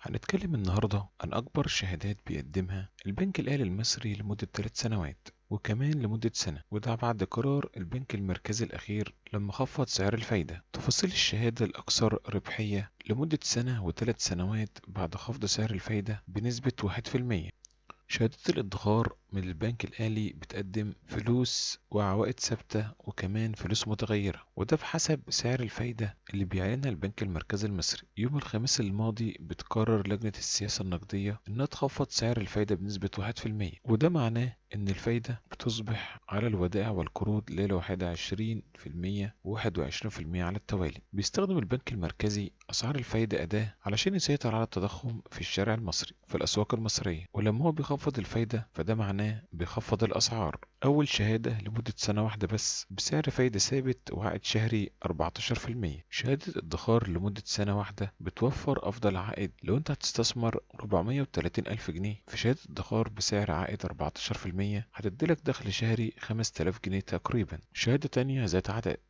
هنتكلم النهاردة عن أكبر شهادات بيقدمها البنك الأهلي المصري لمدة 3 سنوات وكمان لمدة سنة، وده بعد قرار البنك المركزي الأخير لما خفض سعر الفايدة. تفاصيل الشهادة الأكثر ربحية لمدة سنة و3 سنوات بعد خفض سعر الفايدة بنسبة 1%. شهادات الادخار من البنك الأهلي بتقدم فلوس وعوائد ثابتة وكمان فلوس متغيرة، وده بحسب سعر الفايدة اللي بيعلنها البنك المركزي المصري. يوم الخميس الماضي بتقرر لجنة السياسة النقدية إنها تخفض سعر الفايدة بنسبة 1%، وده معناه إن الفايدة بتصبح على الودائع والقروض ليلة واحدة 20% و21% على التوالي. بيستخدم البنك المركزي أسعار الفايدة أداة علشان يسيطر على التضخم في الشارع المصري في الأسواق المصرية، ولما هو بيخفض الفايدة فده معناه بيخفض الأسعار. أول شهادة لمدة سنة واحدة بس بسعر فايدة ثابت وعائد شهري 14%. شهادة ادخار لمدة سنة واحدة بتوفر أفضل عائد. لو أنت هتستثمر 430 ألف جنيه في شهادة ادخار بسعر عائد 14% هتديلك دخل شهري 5000 جنيه تقريبا. شهادة تانية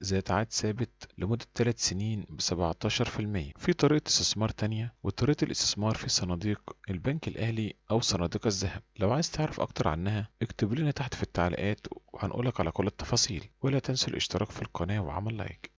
ذات عائد ثابت لمدة 3 سنين ب17%. في طريقة استثمار تانية، وطريقة الاستثمار في صناديق البنك الأهلي أو صناديق الذهب. لو عايز تعرف أكتر عنها اكتب لنا تحت في التعليقات وهنقولك على كل التفاصيل، ولا تنسوا الاشتراك في القناة وعمل لايك.